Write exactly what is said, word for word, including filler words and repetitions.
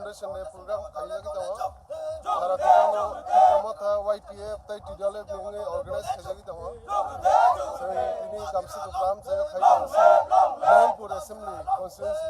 Celebration Day program khaijagwi tongo. Sara Tripura no Tipra Motha Y T F tei T D L F ni wngwi organize khaijagwi tongo. Chwng tini Gamsi Kupram chayok khai tongo, Mohanpur Assembly Constituency.